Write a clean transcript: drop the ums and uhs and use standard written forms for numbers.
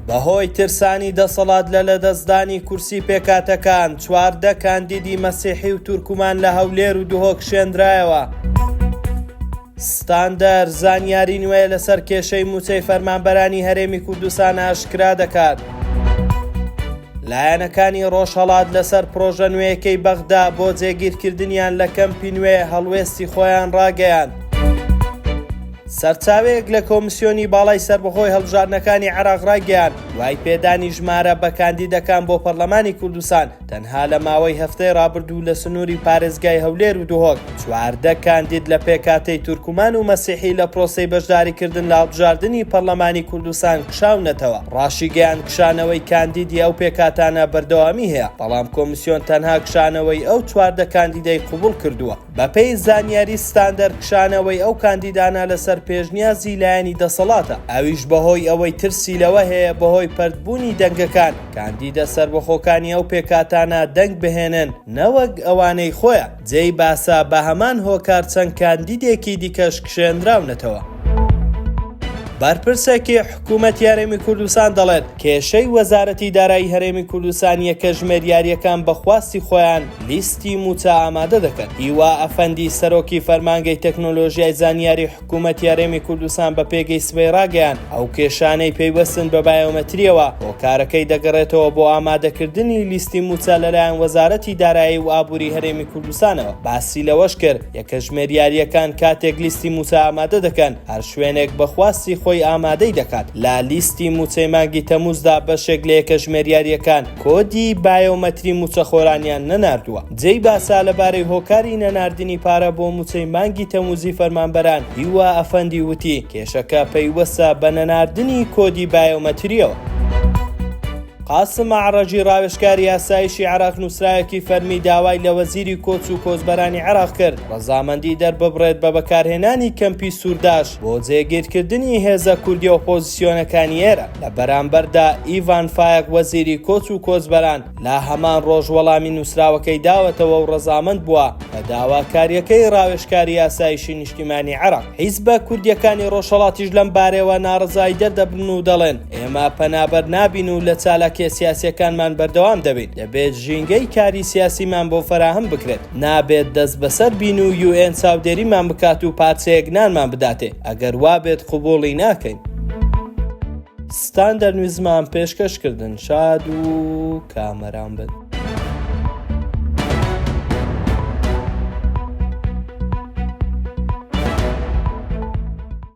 بەهۆی ترسانی دەسەڵات لە لەدەستدانی کورسی پێکهاتەکان، 14 کاندیدی مەسیحی و تورکمان لە هەولێر و دهۆک کشێندرایەوە. ستاندەر زانیاری نوێ لەسەر کێشەی مووچەی فەرمانبەرانی هەرێمی کوردستان ئاشکرا دەکات. لایەنەکانی ڕۆژهەڵات لەسەر پرۆژە نوێیەکەی بەغدا بۆ جێگیرکردنیان لە کەمپی نوێ هەڵوێستی خۆیان ڕاگەیاند. سەرچاوەیەک لە کۆمسیۆنی باڵای سەربەخۆی هەڵبژاردنەکانی عێراق ڕایگەیاند، دوای پێدانی ژمارە بە کاندیدەکان بۆ پەرلەمانی کوردستان، تەنها لە ماوەی هەفتەی ڕابردوو لە سنووری پارێزگای هەولێر و دهۆک، 14 کاندید لە پێکهاتەی تورکمان و مەسیحی لە پرۆسەی بەشداریکردن لە هەڵبژاردنی پەرلەمانی کوردستان کشاونەتەوە. ڕاشیگەیاند کشانەوەی کاندیدی ئەو پێکهاتانە بەردەوامی هەیە، بەڵام کۆمیسیۆن تەنها کشانەوەی ئەو 14 کاندیدەی قبوڵ کردووە. بەپێی زانیاری ستاندەر کشانەوەی ئەو کاندیدانە لەسەر پێشنیازی لایەنی دەسەڵاتە، ئەویش بەهۆی ئەوەی ترسی لەوە هەیە بەهۆی پەرتبوونی دەنگەکان کاندیدە سەربەخۆکانی ئەو پێکهاتانە دەنگ بهێنن نەوەک ئەوانەی خۆیان. جێی باسە بە هەمان هۆکار چەند کاندیدێکی دیکەش کشێنراونەتەوە. بەرپرسێکی حکوومەتی هەرێمی کوردستان دەڵێت، کێشەی وەزارەتی دارایی هەرێمی کوردستان یەکە ژمێریارییەکان بە خواستی خۆیان لیستی مووچە ئامادە دەکەن. هیوا ئەفەندی سەرۆکی فەرمانگەی تەکنۆلۆژیای زانیاری حکوومەتی هەرێمی کوردستان بە پێگەی سبەی ڕاگەیاند، ئەو کێشانەی پەیوەستن بە بایۆمەترییەوە هۆکارەکەی دەگەڕێتەوە بۆ ئامادەکردنی لیستی مووچە لەلایەن وەزارەتی دارایی و ئابووری هەرێمی کوردستانەوە. باسی لەوەش کرد، یەکە ژمێریارییەکان کاتێک لیستی مووچە ئامادە دەکەن، هەر شوێنێک بە خواستی خۆی ئامادەی دەکات. لە لیستی مووچەی مانگی تەمووزدا بەشێک لە یەکە ژمێریارییەکان کۆدی بایۆمەتری مووچەخۆرانیان نەناردووە. جێی باسە لەبارەی هۆکاری نەناردنی پارە بۆ مووچەی مانگی تەمووزی فەرمانبەران، هیوا ئەفەندی وتی، کێشەکە پەیوەستە بە نەناردنی کۆدی بایۆمەترییەوە. قاسم ئەعرەجی ڕاوێژکاری ئاسایشی عێراق نووسراوێکی فەرمی داوای لە وەزیری کۆچ و کۆچبەرانی عێراق کرد ڕەزامەندی دەرببڕێت بە بەکارهێنانی کەمپی سوورداش بۆ جێگیرکردنی هێزە کوردیە ئۆپۆزیسیۆنەکانی ئێران. لە بەرامبەردا ئیڤان فایەق وەزیری کۆچ و کۆچبەران لە هەمان ڕۆژ وەڵامی نووسراوەکەی داوەتەوە و ڕەزامەند بووە بە داواکارییەکەی ڕاوێژکاری ئاسایشی نیشتیمانی عێراق. حیزبە کوردییەکانی ڕۆژهەڵاتیش لەم بارەیەوە ناڕەزایی دەردەبرن و دەڵێن، ئێمە پەنابەر نابین و لە چالاکییە سیاسییەکانمان بەردەوام دەبین، دەبێت ژینگەی کاری سیاسیمان بۆ فەراهەم بکرێت، نابێت دەستبەسەر بین و یوئێن چاودێریمان بکات و پارچەیەک نانمان بداتێ، ئەگەر وابێت قبوڵی ناکەین. ستاندەر نیوزمان پێشکەش کردن شاد و کامەران بن.